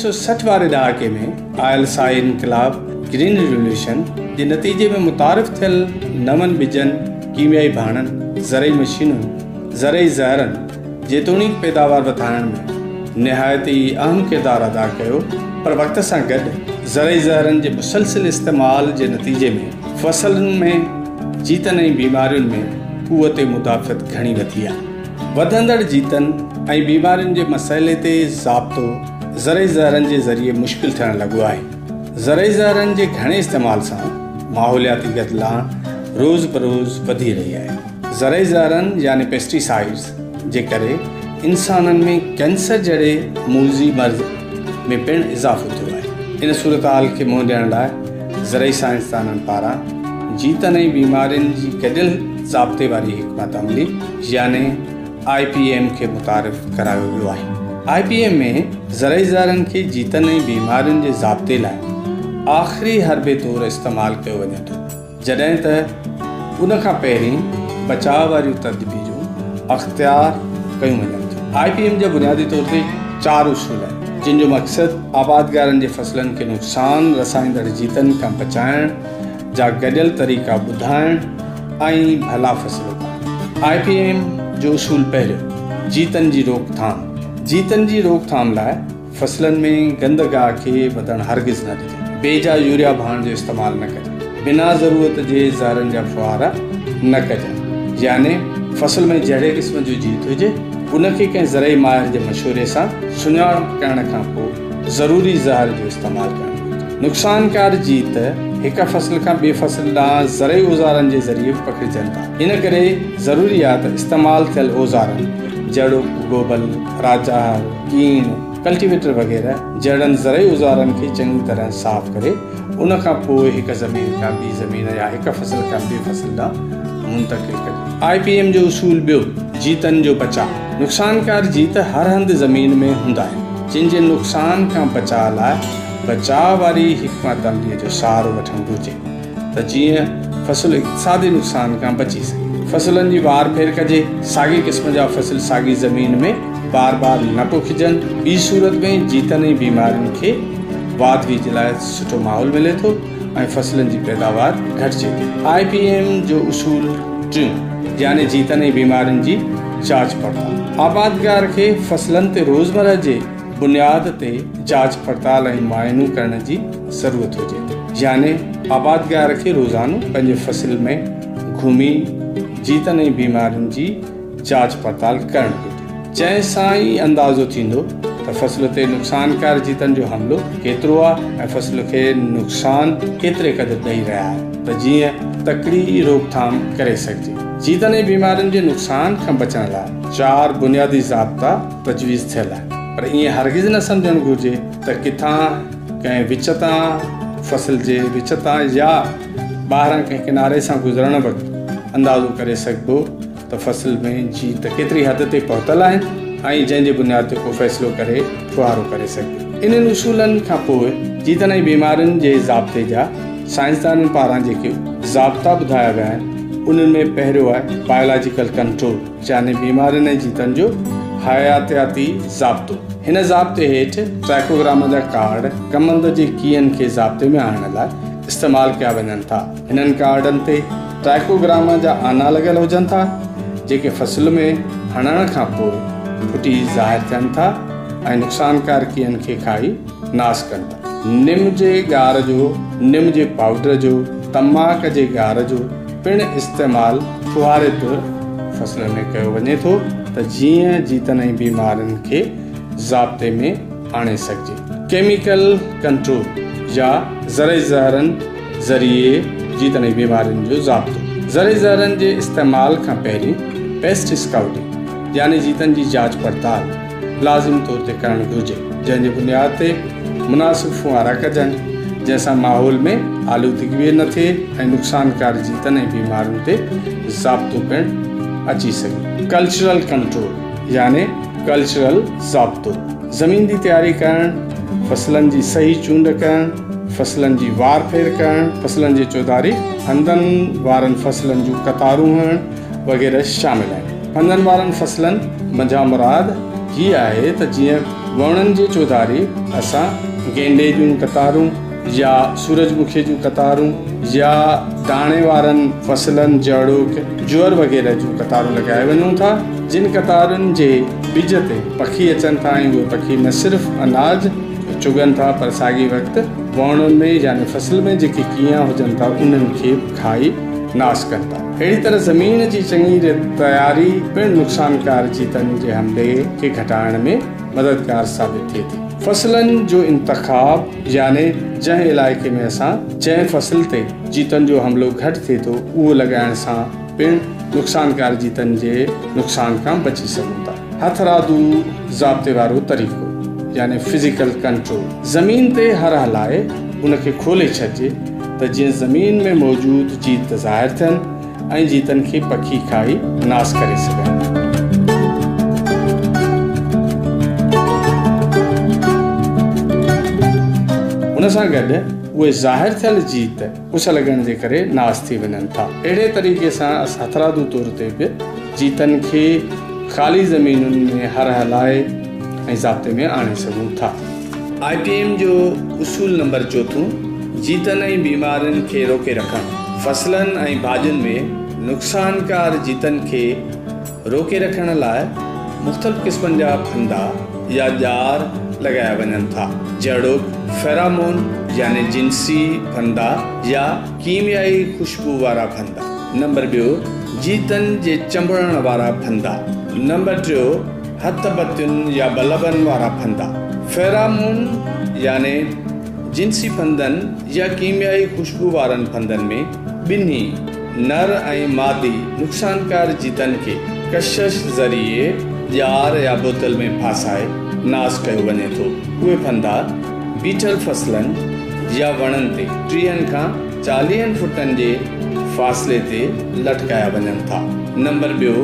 1960 واري ڏهاڪي ۾ آيل سائي انقلاب، Green Revolution، جي نتيجي ۾ متعارف ٿيل نون ٻجن، ڪيميائي ڀاڻن، زرعي مشينن، زرعي زهرن جيتوڻيڪ پيداوار وڌائڻ ۾ نهايت ئي اهم ڪردار ادا ڪيو پر وقت سان گڏ زرعي زهرن جي مسلسل استعمال جي نتيجي ۾ فصلن ۾ جيتن ۽ بيمارين ۾ قوت مدافعت گهڻي وڌي آهي. وڌندڙ جيتن ۽ بيمارين جي مسئلي تي ضابطو زرعي زهرن جي ذريعي مشڪل ٿيڻ لڳو آهي. زرعي زهرن جي گهڻي استعمال سان ماحولياتي گدلاڻ روز بروز وڌي رهي آهي. زرعي زهرن يعني پيسٽيسائيڊز جي ڪري انسانن ۾ ڪينسر جهڙي موذي مرض ۾ پڻ اضافو ٿيو آهي. ان صورتحال کي منهن ڏيڻ لاء زرعي سائنسدانن پاران جيتن ۽ بيمارين جي گڏيل ضابطي واري حڪمت عملي يعني آء پي ايم کي متعارف ڪرايو ويو آهي. آء پي ايم ۾ زرعي زهرن کي جيتن ۽ بيمارين جي ضابطي لاء آخري حربي طور استعمال ڪيو وڃي ٿو. جڏهن ته ان کان پهرين بچاء واريون تدبيرون اختيار ڪيون وڃن ٿيون. آء پي ايم جا بنيادي طور تي چار اصول آهن، جن جو مقصد آبادگارن جي فصلن کي نقصان رسائيندڙ جيتن کان بچائڻ جا گڏيل طريقا ٻڌائڻ ۽ ڀلا فصل اگائڻ. آء پي ايم جو اصول پهريون، جيتن جي روڪٿام، جيتن جي روڪٿام لاء فصلن ۾ گند گاهه کي وڌڻ هرگز نه ڏجي. بيجا يوريا ڀاڻ جو استعمال نه ڪجي. بنا ضرورت جي زهرن جا ڦوهارا نه ڪجن. يعني فصل ۾ جهڙي قسم جو جيت هجي، ان کي ڪنهن زرعي ماهر جي مشوري سان سڃاڻپ ڪرڻ کان پوء ضروري زهر جو استعمال ڪرڻ گهرجي. نقصانڪار جيت هڪ فصل کان ٻئي فصل ڏانهن زرعي اوزارن جي ذريعي به پکڙجن ٿا. ان ڪري ضروري آهي ته استعمال ٿيل اوزارن جهڙوڪ گوبل، راجاهر، ڪيڻ، ڪلٽيويٽر وغيره جهڙن زرعي اوزارن کي چڱي طرح صاف ڪري ان کان پوء هڪ زمين کان ٻي زمين يا هڪ فصل کان ٻئي فصل ڏانهن منتقل ڪجي. آء پي ايم جو اصول ٻيو، جيتن جو بچاء. نقصانڪار جيت هر هنڌ زمين ۾ هوندا آهن، جن جي نقصان کان بچاء لاء بچاء واري حڪمت عمليء جو سهارو وٺڻ گهرجي. ته جيئن فصل اقتصادي نقصان کان بچي سگهي. فصلن جي وار ڦير ڪجي، ساڳئي قسم جا فصل ساڳي زمين ۾ بار بار نه پوکجن، ٻي صورت ۾ جيتن ۽ بيمارين کي واڌ ويجهه لاء سٺو ماحول ملي ٿو ۽ فصلن جي پيداوار گهٽجي ٿي. آء پي ايم جو اصول ٽيون يعني جيتن ۽ بيمارين جي جاچ پڙتال. آبادگار کي فصلن تي روزمره جي بنياد تي جاچ پڙتال ۽ معائنو ڪرڻ جي ضرورت هجي ٿي يعني آبادگار کي روزانو پنهنجي فصل ۾ گهمي جيتن ۽ بيمارين جي جاچ پڙتال ڪرڻ گهرجي جنهن سان ئي اندازو ٿيندو ته فصل تي نقصانڪار جيتن جو حملو ڪيترو آهي ۽ فصل کي نقصان ڪيتري قدر ڏئي رهيا آهن ته جيئن تڪڙي روڪٿام ڪري سگهجي. جيتن ۽ بيمارين جي نقصان کان بچڻ لاء چار بنيادي ضابطا تجويز ٿيل آهي پر ائين هرگز نه سمجهڻ گهرجي ته ڪٿان ڪنهن وچ تان، فصل جي وچ تان يا ٻاهران ڪنهن ڪناري سان گذرڻ وقت اندازو ڪري سگهبو ته فصل ۾ جيت ڪيتري حد تي پهتل آهن ۽ جنهن جي بنياد تي ڪو فيصلو ڪري ڦوهارو ڪري سگهجي. انهن اصولن کان پوء جيتن ۽ بيمارين جي ضابطي جا سائنسدانن پاران جيڪي ضابطا ٻڌايا ويا آهن انهن ۾ پهريون آهي بايولاجيڪل ڪنٽرول يعني بيمارين ۽ جيتن جو حياتياتي ضابطو. هن ضابطي هيٺ ٽرائڪوگراما جا ڪارڊ ڪمند جي ڪيئن کي ضابطي ۾ آڻڻ لاء استعمال ڪيا وڃن ٿا. هنن ڪارڊن تي ٽرائڪوگراما جا آنا لڳل هجن ٿا، جيڪي فصل ۾ هڻڻ کان پوء ڦٽي ظاهر ٿين ٿا ۽ نقصانڪار ڪيئن کي کائي ناس ڪن ٿا. نم جي ڳار جو، نم جي پائوڊر جو، تماڪ جي ڳار جو پڻ استعمال ڦوهاري طور فصلن ۾ ڪيو وڃي ٿو ته جيئن جيتن ۽ بيمارين کي ضابطي ۾ آڻي سگهجي. ڪيميڪل ڪنٽرول يا زرعي زهرن ذريعي جيتن ۽ بيمارين جو ضابطو. زرعي زهرن جي استعمال کان پهرين پيسٽ اسڪائوٽنگ يعني جيتن جي جاچ پڙتال لازم طور تي ڪرڻ گهرجي، جنهن جي بنياد تي مناسب ڦوهارا ڪجن، جنهن سان ماحول ۾ آلودگي به نه ٿئي ۽ نقصانڪار جيتن ۽ بيمارين تي ضابطو پڻ اچي سگهي. ڪلچرل ڪنٽرول يعني ڪلچرل ضابطو، زمين جي تياري ڪرڻ، فصلن جي صحيح چونڊ ڪرڻ، فصلن جي وار ڦير ڪرڻ، فصلن جي چوڌاري ڦندن وارن فصلن جون قطارون هڻڻ وغيره شامل آهن. ڦندن وارن فصلن منجهان مراد هي آهي ته جيئن ووڻن جي چوڌاري اسان گينڊي جون قطارون يا سورج مکي جون قطارون يا داڻي وارن فصلن جهڙوڪ جوئر وغيره جون قطارون لڳائي وڃون ٿا، جن قطارن جي ٻج تي پکي اچن ٿا ۽ اهي پکي نه صرف اناج چڳن ٿا پر ساڳئي وقت ووڻن ۾ يعني فصل ۾ جيڪي ڪينئان هجن ٿا انهن کي به کائي ناس ڪن ٿا. اهڙي طرح زمين جي چڱي ريت تياري پڻ نقصانڪار جيتن جي حملي کي گهٽائڻ ۾ مددگار ثابت ٿئي ٿي. فصلن جو انتخاب يعني جنهن علائقي ۾ اسان جنهن فصل تي جيتن جو حملو گهٽ ٿئي ٿو اهو لڳائڻ سان پڻ نقصانڪار جيتن جي نقصان کان بچي سگهون ٿا. هٿرادو ضابطي وارو طريقو يعني فزيڪل ڪنٽرول زمين تي هر هلائي ان کي کولي ڇڏجي ته جيئن زمين ۾ موجود جيت ظاهر ٿين ۽ جيتن کي پکي کائي ناس ڪري سگهن. ان سان گڏ اهي ظاهر ٿيل جيت اس لڳڻ جي ڪري ناس ٿي وڃن ٿا. اهڙي طريقي سان اسان هٿرادو طور تي به جيتن کي خالي زمينن ۾ هر هلائي ۽ ضابطي ۾ آڻي سگهون ٿا. آء پي ايم جو اصول نمبر چوٿون، جيتن ۽ بيمارين کي روڪي رکڻ. فصلن ۽ ڀاڄين ۾ نقصانڪار جيتن کي روڪي رکڻ لاء مختلف قسمن جا ڦندا يا ڄار لڳايا وڃن ٿا، جهڙوڪ فيرامون يعني جنسي ڦندا يا ڪيميائي خوشبو وارا ڦندا. نمبر ٻيو، جيتن جي چنبڙڻ وارا ڦندا. نمبر ٽيو، هٿ بتين يا بلبن وارا ڦندا. فيرامون يعني جنسي ڦندن يا ڪيميائي خوشبو وارن ڦندن ۾ ٻنهي نر ۽ مادي نقصانڪار جيتن کي ڪشش ذريعي ڄار يا بوتل ۾ ڦاسائي ناس ڪيو وڃي ٿو. اهي ڦندا بيٺل فصلن يا وڻن تي ٽيهن کان چاليهن فٽن جي فاصلي تي لٽڪايا وڃن ٿا. نمبر ٻيو،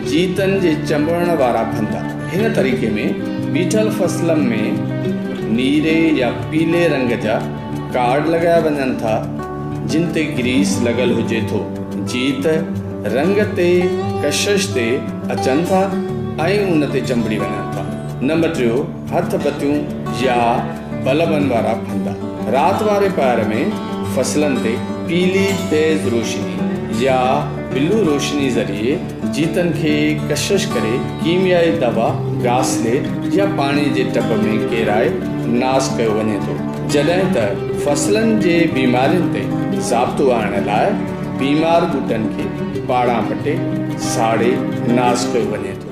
جيتن جي چنبڙڻ وارا ڦندا. هن طريقي ۾ بيٺل فصلن ۾ نيري يا پيلي رنگ جا ڪارڊ لڳايا وڃن ٿا، جن تي گريس لڳل هجي ٿو. جيت رنگ تي ڪشش تي اچن ٿا ۽ ان تي چنبڙي وڃن ٿا. نمبر ٽيو، هٿ بتيون يا بلبن وارا ڦندا. رات واري پهر ۾ فصلن تي پيلي تيز روشني يا بلو روشني ذريعي جيتن کي ڪشش ڪري ڪيميائي دوا گاسليٽ يا پاڻي جي ٽب ۾ ڪيرائي ناس ڪيو وڃي ٿو. جڏهن ته فصلن جي بيمارين تي ضابطو آڻڻ لاء بيمار ٻوٽن کي پاڙان پٽي ساڙي ناس ڪيو وڃي ٿو.